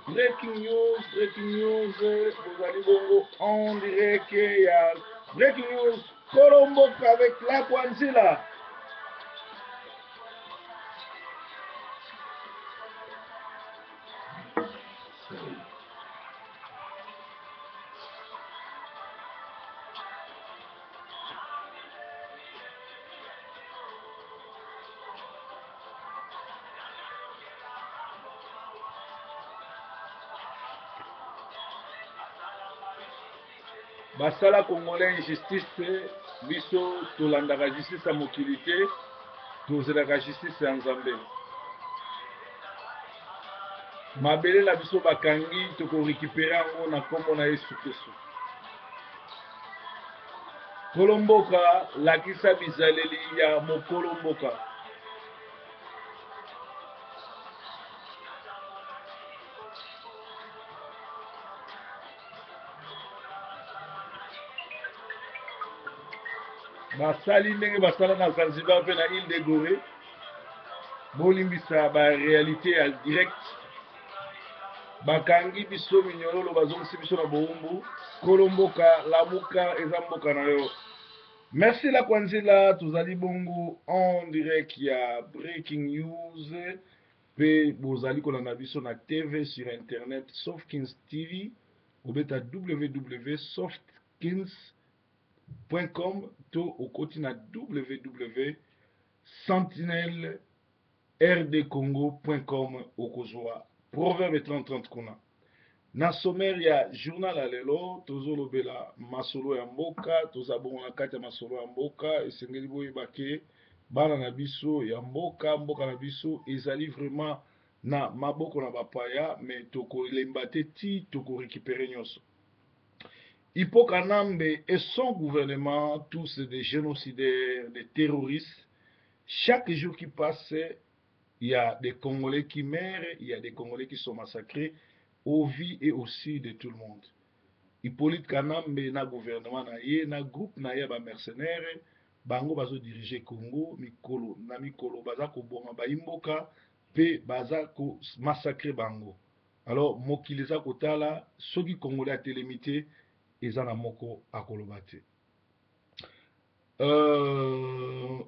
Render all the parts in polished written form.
Breaking news, breaking news, bozali bongo en direct ya breaking news Kolo Mboka avec la Kwanzila. Basala congolais injustice biso tolandaka justice ya mokili te tozelaka justice ya nzambe mabele na biso bakangi tokorekipere yango na nkombo na yesu kristo Nkolo mboka lakisa bizaleli ya mokolo mboka. Basali ndenge basala na Zanzibar mpe na ile de Gorée. Bolimbisa ba realite ya direct. Bakangi biso minyololo bazongisi biso na bowumbu. Kolo mboka lamuka eza mboka na yo. Merci la Kwanzila, tozali bongo en direct ya breaking news pe bozali kolanda biso na TV sur internet Softkins TV, obeta www.softkins.com to okoti na www sentinelle rdcongo.com okozwa proverbe 3030 kuna. Na sommaire ya journal ya lelo tozolobela masolo ya mboka, toza bongo na kati ya masolo ya mboka. Esengeli boyeba ke bana na biso ya mboka, mboka na biso ezali vraiment na maboko na bapaya, mais tokolemba te ti tokorécupérer nyonso. Hippo Kanambe et son gouvernement, tous des génocidaires, des terroristes, chaque jour qui passe, il y a des Congolais qui meurent, il y a des Congolais qui sont massacrés, au vu et au su de tout le monde. Hippolyte Kanambe na gouvernement na ye, na groupe na ye ba mercenaires, bango bazo diriger Congo mikolo na mikolo baza koboma bayimboka pe baza ko massacrer bango. Alors mokili eza kotala soki Congolais atelemi te eza na moko akoloba te.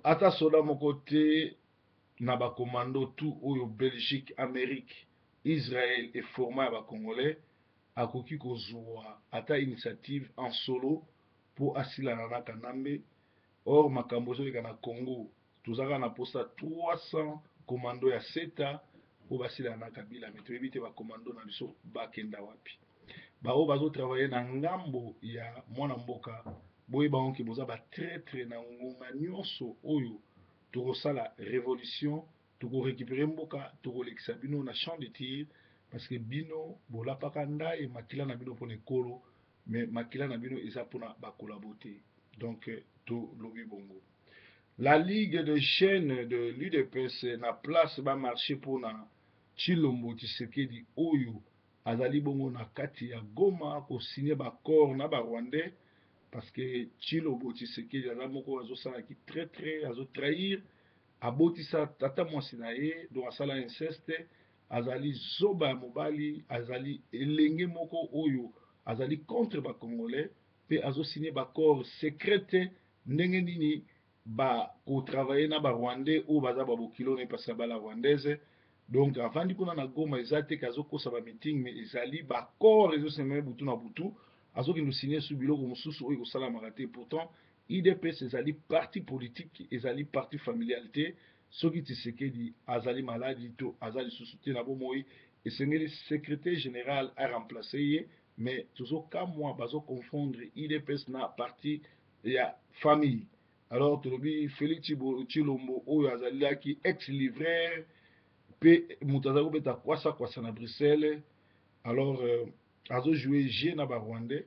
Ata soda moko te na ba commando tout oyo Belgique, Amerique, Israël et format ya ba Congolais akoki kozua ata initiative en solo po asilana na Kanambe. Or makambo ezoleka na Congo toza kaka na posa 300 commando ya SETA po basilana na Kabila, mais toyebi te ba commando na biso bakenda wapi. Ba oyo bazo travailler na ngambo ya mwana mboka boyeba ngo ke boza ba traitre na ngonga nyonso oyo tokosala revolution, toko recuperer mboka, tokolekisa bino na champ de tir parce que bino bolapaka ndaye makila na bino pona ekolo, mais makila na bino eza pona ba collabo te. Donc tolobi bongo. La ligue de jeunes de l'UDPS na place ba marcher pona Tshilombo Tshisekedi oyo azali bongo na kati ya Goma ko signer ba accord na ba Rwandais parce que Tshilombo Tshisekedi aza moko azosala ki traitre, azo trahir, abotisa tata mwasi na ye, donc asala inceste, azali zoba ya mobali, azali elenge moko oyo azali contre ba Congolais pe azo signer ba accord secrète ndenge nini ba ko travailler na ba Rwandais oyo baza ba bokilo na ye parce que abala Rwandaise. Donc avandi kuna na Goma eza te ke azokosa ba meeting, mais ezali ba accord ezosemema butu na butu, azokende signer su biloko mosusu oyo ekosalamaka te. Pourtant UDPS ezali parti politique, ezali parti familial te. Soki Tshisekedi azali maladi to aza lisusu te na bomoi, esengeli secrétaire général a remplacer ye, mais tozokamwa bazo confondre UDPS na parti ya famille. Alors tolobi Felix Tshilombo oyo azalaki ex livreur pe moto azali kobeta kwasa kwasa na Bruxelles, alors azo jouer jeu na ba Rwandais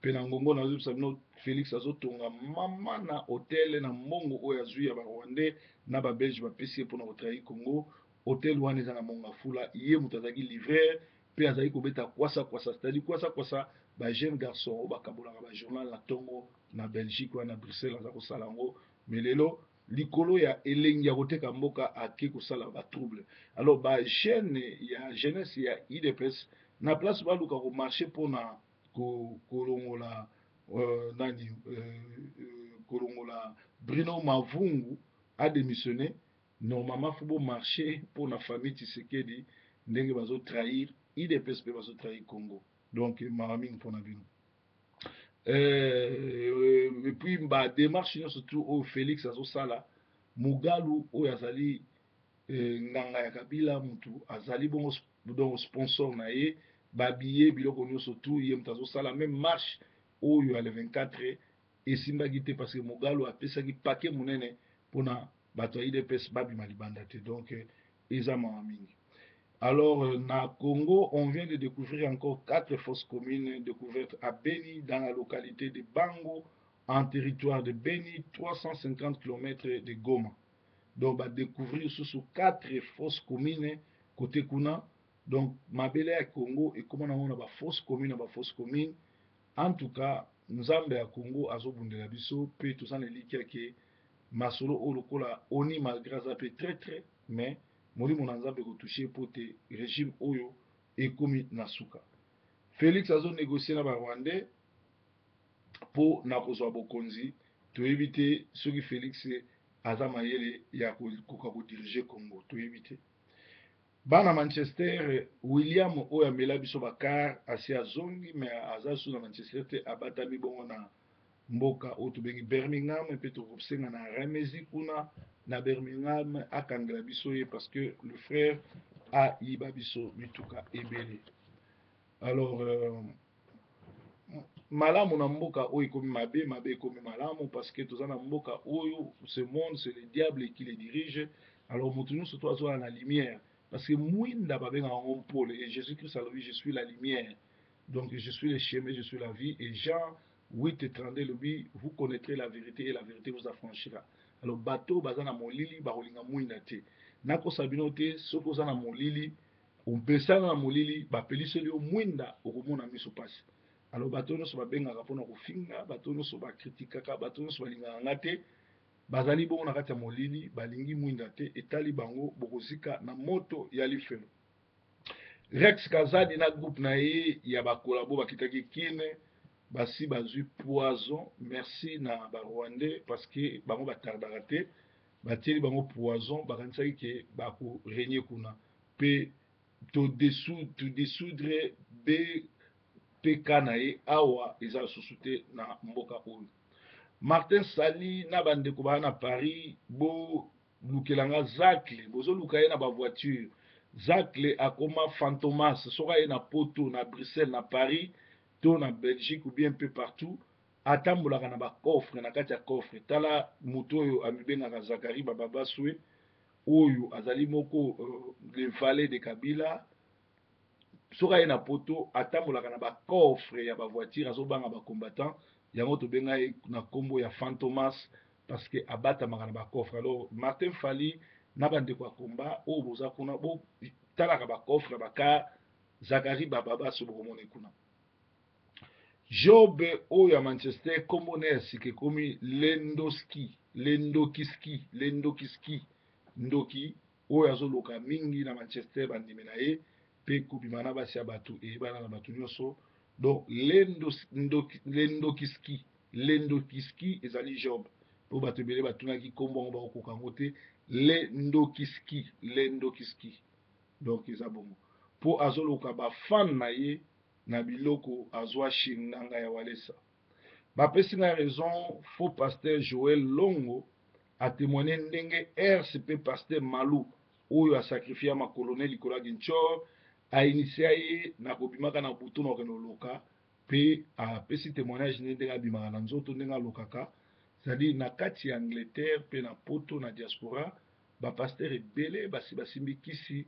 pe na ngongo nazoyebisa bino Felix azotonga mama na hotel na mbongo oyo azwi ya ba Rwandais na ba Belge bapesi ye mpona kotrahir Congo. Hotel wana eza na Mongafula, ye moto azalaki livreur pe azali kobeta kwasa kwasa, c'est-à-dire kwasa kwasa ba jeune garçon oyo bakabolaka ba journal na tongo na Belgique wana na Bruxelles aza kosala yango, mais lelo. Likolo ya elengi ya koteka mboka, ake kosala ba trouble. Alors ba jeune ya jeunesse ya UDPS, na place baluka komarcher mpona kolongola nani, kolongola Bruno Mavungu adémissionné, normalement faut bomarcher mpona famille Tshisekedi, ndenge bazotrahir UDPS mpe bazotrahir Congo. Donc mawa mingi mpona bino. Et puis badémarche nyonso tu oyo Félix azosala, Mugalu oyo azali nganga ya Kabila, mutu azali bongo donc sponsor na ye, babiye biloko nyonso tu ye moto azosala. Même marche oyo ya le 24 esimbaki te parce que Mugalu apesaki paquet monene mpona bato ya UDPS babima libanda te. Donc eza mawa mingi. Alors, na Congo, on vient de découvrir encore quatre fosses communes découvertes à Beni, dans la localité de Bango, en territoire de Beni, 350 km de Goma. Donc, bah, découvrir sous quatre fosses communes côté kuna. Donc, mabele ya Congo et comment on a ba fosse commune, ba fosse commune. En tout cas, Nzambe ya Congo azobundela biso pe toza na elikya ke masolo oyo lokola oni, malgré aza pe très très, mais molimo na Nzambe ekotoucher po te régime oyo ekomi na suka. Félix azonégocie na Barwandais mpo na kozwa bokonzi. Toyebi te soki Félix aza mayele ya kokoka kodiriger Congo, toyebi te. Bana Manchester, William oyo amela biso bakar asi azongi, me aza su na Manchester te, abatami bongo na mboka oyo tobengi Birmingham. Mpe tokosenga na Remesi kuna na Birmingham akangela biso ye, parce que le frère ayiba biso mituka ebele. Alors malamu na mboka oyo ekomi mabe, mabe ekomi malamu, parce que toza na mboka oyo, ce monde, c'est le diable qui le dirige. Alors moto nyonso to azwala na lumière, parce que mwinda babengaka yango mpole. Et Jésus Christ alobi: «Je suis la lumière.» Donc je suis le chemin, je suis la vie. Et Jean 8 et 32 elobi: «Vous connaîtrez la vérité et la vérité vous affranchira.» Alors bato baza na molili bakolinga mwinda te. Nakosa bino te, soki oza na molili, opesana na molili, bapeliseli yo mwinda, okomona miso pasi. Alors bato nyonso babengaka mpona kofinga, bato nyonso bakritikaka, bato nyonso balingaka nga te, bazali bongo na kati ya molili, balingi mwinda te. Etali bango, bokozika na moto ya lifelo. Rex Kazadi na groupe na ye ya bakolabo bakitaki Kine, basi bazwi poison. Merci na Barwandais, parce que bango batardaka te, batieli bango poison. Bakanisaki ke bakorégner kuna mpe todissoudre BPK na ye awa, eza lisusu te na mboka oyo. Martin Sali na bandeko baa na Paris, bolukelanga Zacle, bozoluka ye na bavoiture. Zacle akoma Fantomas. Soki aye na Poto, na Bruxelles, na Paris to na Belgique ou bien mpe partout, atambolaka na bacoffre, na kati ya coffre. Tala moto oyo amibengaka Zakari Bababaswe, oyo azali moko le valet de Kabila. Soki aye na Poto, atambolaka na bacoffre ya bavoiture, azobanga bacombattant. Yango tobenga ye na nkombo ya Fantomas, parce que abatamaka na bacoffre. Alors Martin Fali na bandeko ya komba oyo boza kuna, botalaka bacoffre baka Zakari Bababa, so bokomona kuna. Job oyo ya Manchester, nkombo na ya sika ekomi Lendoski, Lendokiski, Lendokiski, ndoki oyo azoluka mingi na Manchester bandimi na ye mpe kobima na basi ya bato, eyebana na bato nyonso. Donc Lendokiski, Lendokiski ezali Job, mpo bato ebele batunaki nkombo yango, bakokoka yango te. Lendokiski, Lendokiski, donc eza bongo mpo azoluka bafan na ye na biloko azwa chez nganga ya Walesa. Bapesi ngai raison. Faux pasteur Joel Longo atémoigne ndenge RCP pasteur Malu oyo asacrifia makolo ne likolo ya Ginchor, ainitia ye na kobimaka na butu na kokende koluka, mpe apesi témoignage nde ndenge abimaka na nzoto, ndenge alokaka. C'est-à-dire na kati ya Angleterre mpe na Poto, na diaspora, bapasteur ebele basi basimbi kisi,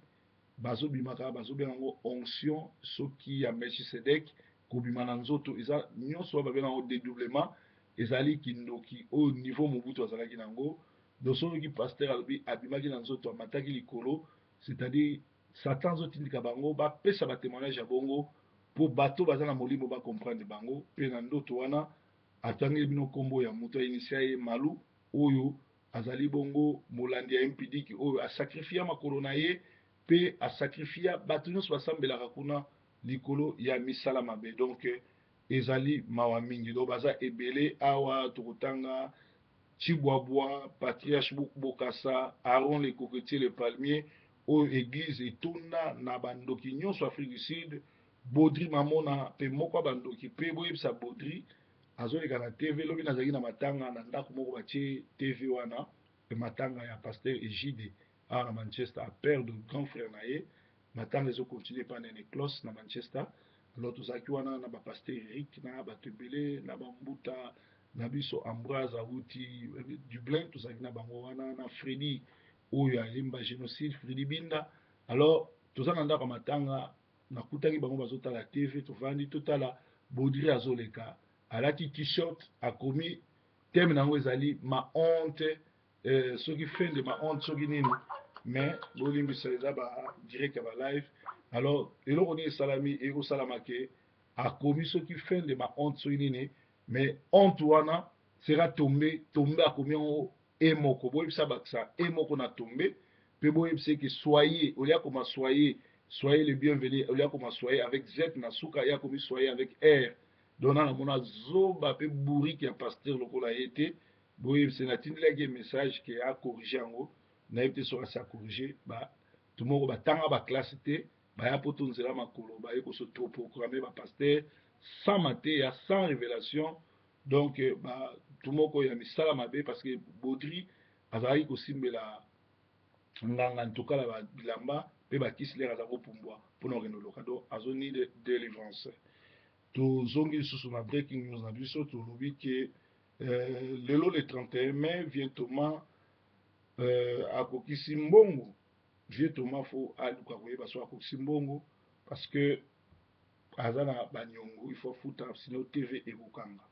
bazobimaka, bazobenga yango onction soki ya Melchisedek, kobima na nzoto. Eza nyonso oyo babenga yango dédoublement, ezali kindoki oyo niveau Mobutu azalaki nango. Donc soki pasteur alobi abimaki na nzoto, amataki likolo, c'est-à-dire Satan azotindika bango bapesa batémoignage ya bongo mpo bato baza na molimo bacomprendre bango. Mpe na ndoto wana atangeli bino nkombo ya moto ainitia ye, Malu oyo. Azali bongo molandi ya Impidiki oyo asakrifia makolo na ye mpe asakrifia bato nyonso basambelaka kuna likolo ya misala mabe. Donc ezali mawa mingi. Donc baza ebele awa, tokotanga Chibwabwa, Patriarche Bokassa, Aaron le coquetier le palmier, oyo église etonda na bandoki nyonso Afrique du Sud, Baudry Mamona mpe moko ya bandoki. Mpe boyebisa Baudry azoleka na TV. Lobi nazalaki na matanga na ndako moko, batie TV wana, matanga ya pasteur Egide awa na Manchester, aperdre grand frère na ye. Matanga ezocontinue epa Nene Clos na Manchester. Alors tozalaki wana na bapasteur Eric na bato ebele na bambuta na biso, Ambroise awuti Dublin, tozalaki na bango wana na Fredi oyo ayemba génocide, Fredi Binda. Alors toza na ndako ya matanga, nakutaki bango bazotala TV, tovandi totala. Baudry azoleka, alati t-shirt, akomi thème nango ezali "Ma honte", soki "Fin de ma honte", soki nini. Mais bolimbisa, eza ba direct ya ba live. Alors eloko nini esalami, ekosalama ke akomi soki "Fin de ma honte", soki nini, mais honte wana sera tombe tombe, akomi yango e moko. Boyebisa bakisa e moko na tombe. Mpe boyebisa eke soyez, olia koma "soyez", "soyez le bienvenu", olia koma "soyez" avec z na suka, ye akomi "soyez" avec r. Donc na namona zoba mpe bourrique ya pasteur lokola ye te. Boyebisa, natindelaki ye message ke acorrige yango, nayebi te soki asi acorrige. Bato moko batanga baclasse te, baya po to nzela makolo, baye kosoprogramme bapasteur sans mateya, sans révélation. Donc bato moko ya misala mabe, parce que Baudry azalaki kosimbela nganga ntokala bilamba mpe bakisi lere aza kopumbwa mpona kokende oloka. Donc azoni de délivrance. Tozongi lisusu na breaking news na biso. Tolobi ke lelo le 31 mai, vieux Thomas akokisi mbongo. Vieux Thomas fo aluka koyeba so akokisi mbongo, parce que aza na baniongo, il faut afuta, sinon TV ekokanga.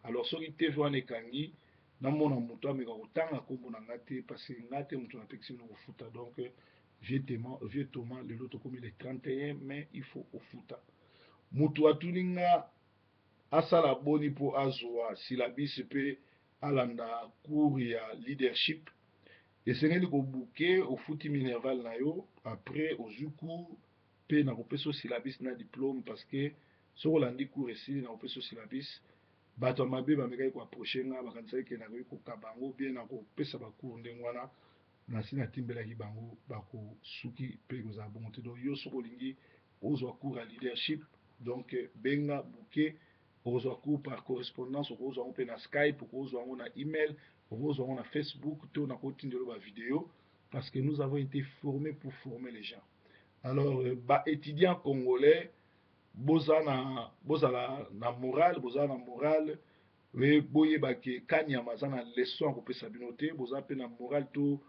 Alors soki TV wana ekangi, namona moto ameka kotanga nkombo na nga te, parce que nga te moto napekisi bino kofuta. Donc vieux Thomas, lelo tokomi le 31 mai, il faut ofuta. Moto atuni nga asala boni mpo azwa syllabus mpe alanda cours ya leadership. Esengeli kobooker, ofuti minerval na yo, après ozwi cours mpe nakopesa syllabus na diplôme, parce que soki olandi cours esili, nakopesa syllabus. Bato ya mabe bamekaki koapproche nga, bakanisaki ke nakoki kokaba yango bien, nakopesa bacours ndenge wana. Nasi natimbelaki bango, bakosuki mpe kozala bongo te. Donc yo soki olingi ozwa cours ya leadership, donc benga, booker, okozwa cours par correspondance, okozwa yango mpe na Skype, okozwa yango na email, okozwa yango na Facebook to nakotindela bavideo, parce que nous avons été formés pour former les gens. Alors baétudiant congolais, bozala na morale, bozala na morale. Boyeba ke Kanyama aza na leçon ya kopesa bino te. Boza mpe na morale to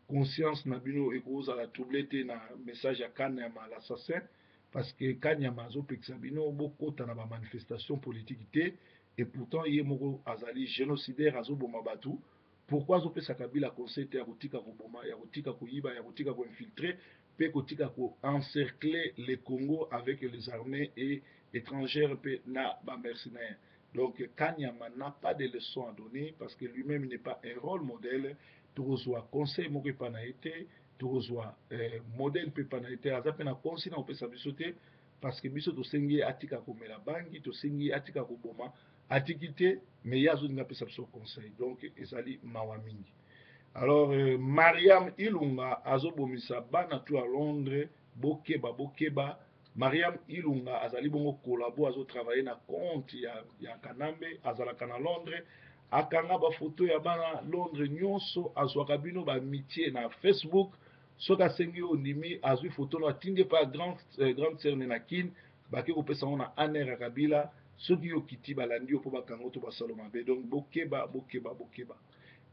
conscience na bino ekozala trouble te na message ya Kanyama l'assassin, parce que Kanyama azopekisa bino bokota na bamanifestation politique te, et pourtant ye moko azali génocidaire, azoboma bato. Pourquoi azopesa Kabila conseil te ya kotika koboma, ya kotika koyiba, ya kotika koinfiltre mpe kotika koencercler le Congo avec les armées et étrangères mpe na bamercenaires? Donc Kanyama n'a pas de leçon à donner, parce que lui-même n'est pas un rôle modèle. Tokozwa conseil moko epa na ye te, tokozwa modèle mpe epa na ye te. Aza mpe na conseil na kopesa biso te, parce que biso tosengi ye atika komela bangi, tosengi ye atika koboma, atiki te, mais ye azolinga apesa biso conseil. Donc ezali mawa mingi. Alors Mariam Ilunga azobomisa bana tu ya Londres. Bokeba, bokeba. Mariam Ilunga azali bongo collabo, azotravaille na compte ya Kanambe, azalaka na Londres, akanga bafoto ya bana Londres nyonso, azwaka bino baamitié na Facebook. Soki asengi yo, ondimi, azwi foto no, atindi epa ya grande sœur na Kine, bake kopesa yango na ANR ya Kabila. Soki yo okiti, balandi yo mpo bakanga to basalo mabe. Donc bokeba, bokeba, bokeba.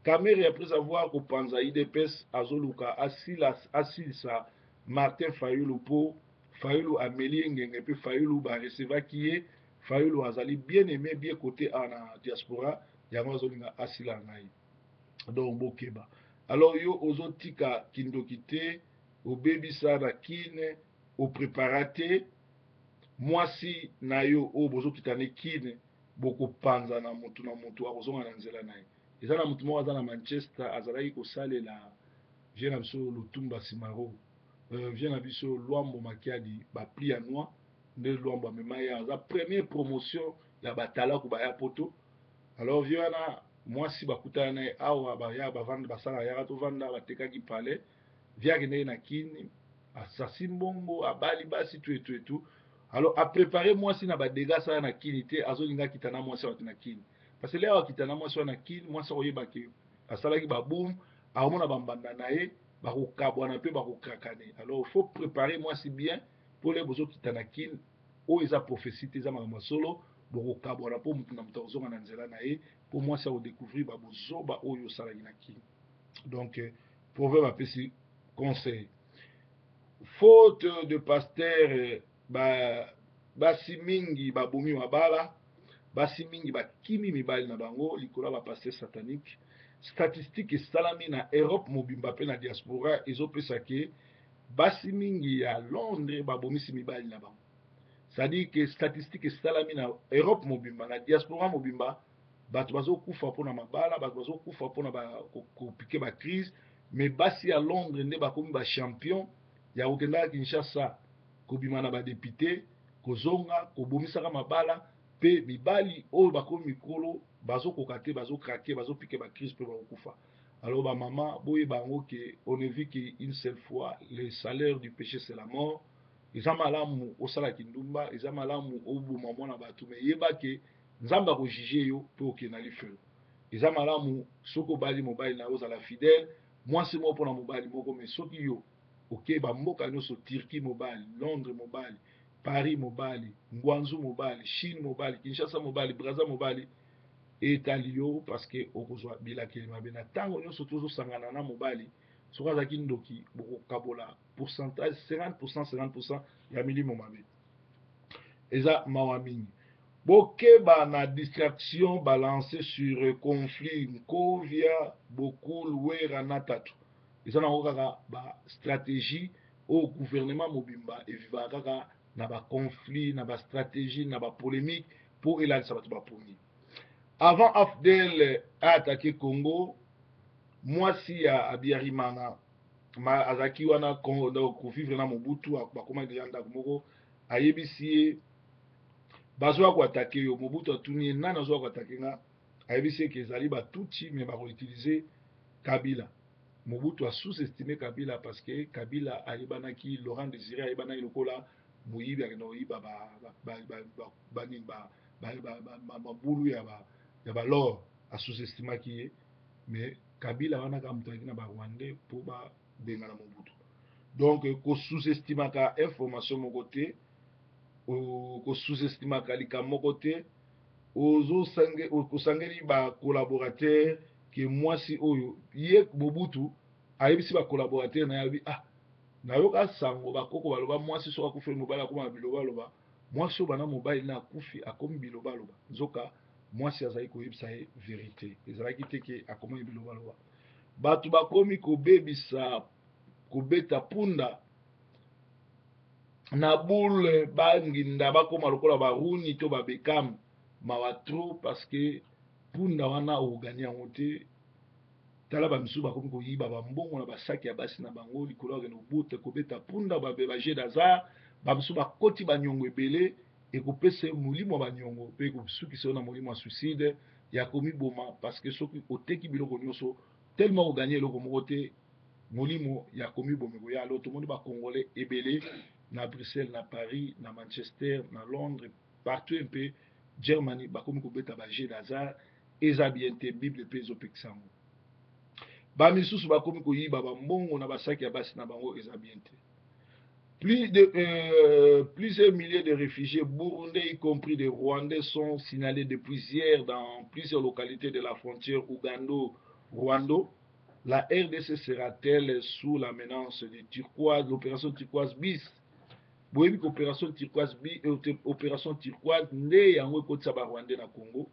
Kamerhe, après avoir kopanza UDPS, azoluka asilisa Martin Fayulu, mpo Fayulu ameli ye ngenge mpe Fayulu barecevaki ye. Fayulu azali bien aimé, bien côté a na diaspora, yango azolinga asila na ye. Donc bokeba. Alors yo ozotika kindoki te, obebisa na Kine, oprépara te mwasi na yo oyo bozokita ne Kine, bokopanza na motu na motu akozonga na nzela na ye. Eza na motu moko aza na Manchester, azalaki kosalela vieux na biso Lutumba Simaro, vieux na biso Luambo Makiadi, bapli ya noix nde Luambo amema ye, aza première promotion ya batalaku baya poto. Alors vieux wana mwasi bakutana na ye awa, baya bavanda, basala yaka tovanda, batekaki palais. Vieux akendeki na Kini, asasi mbongo, abali basi tu etu etu. Alors aprépare mwasi na badégâts asala na Kini te, azolinga akita na mwasi bato na Kini, parce que leo akita na mwasi wana Kini, mwasi akoyeba ke asalaki baboum, akomona bambanda na ye, bakokabwana mpe bakokrakane. Alors faut préparer mwasi bien mpo le bozokita na Kini. Oyo eza prophétie te, eza makambo ya solo. Bokokabwana mpo motu na moto akozonga na nzela na ye, mpo mwasi akodécouvrir babozoba oyo osalaki na Kini. Donc proverbe apesi conseil. Faute de pasteur ba, basi mingi babomi mabala, basi mingi bakimi mibali na bango likolo ya bapasteur satanique. Statistique esalami na Europe mobimba mpe na diaspora ezopesa ke basi mingi ya Londres babomisi mibali na bango. C'est-à-dire que statistique esalami na Europe mobimba, na diaspora mobimba, bato bazokufa mpona mabala, bato bazokufa mpona kopiquer bacrise, mais basi ya Londres nde bakomi bachampion ya kokendaka Kinshasa, kobima na badéputé, kozonga kobomisaka mabala. Mpe mibali oyo bakomi mikolo bazokoka te, bazocraquer, bazopiquer bacrise mpe bakokufa. Alors bamama, boyeba yango ke on ne vit qu'une seule fois, le salaire du péché, c'est la mort. Eza malamu osalaki ndumba, eza malamu oboma mwana bato, mais yeba ke Nzambe akojuger yo mpe okende na lifelo. Eza malamu soki obali mobali na yo, ozala fidèle, mwasi moko mpona mobali moko. Mais soki yo oke bamboka nyonso, Turquie mobali, Londres mobali, Paris mobali, Guangzhou mobali, Chine mobali, Kinshasa mobali, Braza mobali, etali yo, parce que okozwa bilakeli mabe. Na ntango nyonso tozosangana na mobali, soki azalaki ndoki, bokokabola pourcentage 50, 50 ya milimo mabe. Eza mawa mingi. Bokeba na distraction balancée sur conflit Nkovia Bokul Wera na Tatu. Eza nango kaka bastratégie oyo gouvernement mobimba evivaka kaka na baconflit, na bastratégie, na bapolémique mpo elalisa bato bapongi. Avant AFDL aattaquer Congo, mwasi ya Abiyarimana azalaki wana kovivre na Mobutu, bakomaki deja ndako moko. Ayebisi ye: "Bazwa koattaquer yo." Mobutu atuni ye: "Nani azwa koattaquer nga?" Ayebisi eke ezali Batutsi, mais bakoutiliser Kabila. Mobutu asous-estime Kabila, parce que Kabila ayebanaki, Laurent Désiré ayebanaki lokola moyibi, akenda koyiba banini, mabulu ya balor. Asous-estimaki ye, mais Kabila wana kaka moto alaki na Barwandais mpo babengana Mobutu. Donc kosous-estimaka information moko te, kosous-estimaka likambo moko te. Kosangeli bacollaborateur ke mwasi oyo ye Mobutu ayebisi bacollaborateur na ye, alobi: "Ah, nayoka sango, bakoko baloba mwasi soki akufeli mobali akóma na bilobaloba. Mwasi oyo bana mobali na akufi, akomi bilobaloba." Nzoka mwasi azali koyebisa ye vérité, ezalaki te ke akomaki bilobaloba. Bato bakomi kobebisa, kobeta punda na boule, banginda bakóma lokola baruni to babekam. Mawa trop, parce que punda wana okogani yango te. Tala, bamisusu bakomi koyiba bambongo na basaki ya basi na bango likolo akende kobota, kobeta punda, bajeu d'hasard. Bamisusu bakoti baniongo ebele, ekopesa molimo ya baniongo mpe ekosukisa yo na molimo ya suicide, ya komiboma, parce que soki oteki biloko nyonso, tellement oganye eloko moko te, molimo ya komiboma ekoya. Alors tomoni Bacongolais ebele na Bruxelles, na Paris, na Manchester, na Londres, partout, mpe Germany, bakomi kobeta bajeu d'hasard. Eza bien te, Bible mpe ezopekisa yango. Bamisusu bakomi koyiba bambongo na basaki ya basi na bango, eza bien te. Plusieurs milliers de réfugiés burundais, y compris des Rwandais, sont signalés depuis hier dans plusieurs localités de la frontière Ouganda-Rwanda. La RDC sera-t-elle sous la menace de Turquoise, l'opération Turquoise bis? Boyebi opération Turquoise bis, opération Turquoise nde yango ekotisa Barwandais na Congo.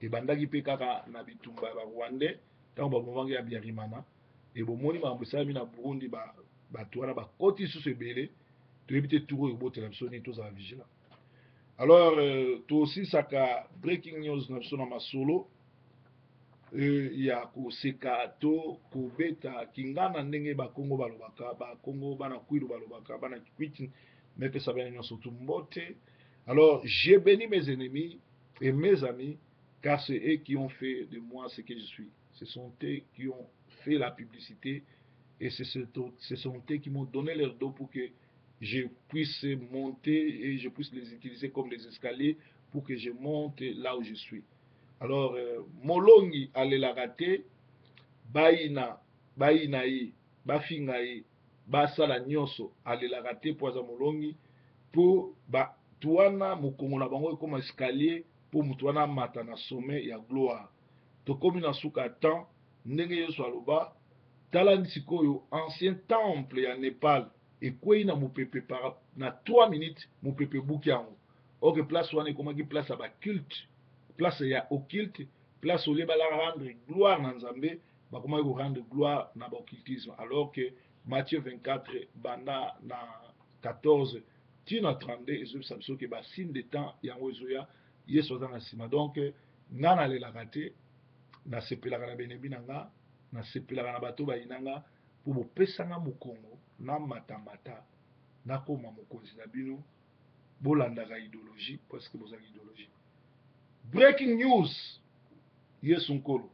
Ebandaki mpe kaka na bitumba ya Barwandais ntango babomaki ya Biarimana. Ebomoni makambo esalami na Burundi, bato wana bakoti lisusu ebele. Toyebi te tour oyo ebotela biso nini, tozala vigilant. Alors tosisaka breaking news na biso na masolo. Ya koseka to kobeta kingana ndenge bakongo balobaka, bakongo bana Kwilu balobaka, bana Kikwiti, mepesa bene nyonso tu mbote. Alors j'ai béni mes ennemis et mes amis, car c'est eux qui ont fait de moi ce que je suis. Ce sont eux qui ont fait la publicité et ce sont eux qui m'ont donné leur dos pour que je puisse monter et je puisse les utiliser comme des escaliers pour que je monte là où je suis. Alors, molongi alelaka te, bayina bayina ye, bafinga ye, basala nyonso, alelaka te mpo aza molongi. Mpo bato wana mokongo na bango ekóma escalier mpo moto wana amata na sommet ya gloire. Tokómi na suka ya temps, ndenge Yesu aloba. Tala sikoyo ancien temple ya Nepal ekwei na mopepe par na 3 minutes, mopepe ebuki yango. Oke place wana ekomaki place ya baculte, place ya occulte, place au lieu bala rendre gloire na Nzambe, bakomaki korendre gloire na baoccultisme, alors que Matthieu 24 banda na 14 ntina 32 ezobisa biso ke basigne de temps yango ezoya, Yesu aza na nsima. Donc nga nalelaka te, nasepelaka na baennemi na nga, nasepelaka na bato bayina nga, mpo bopesanga mokongo namatamata, nakóma mokonzi na bino. Bolandaka idéologie parce que bozalaka idéologie. Breaking news, Yesu Nkolo.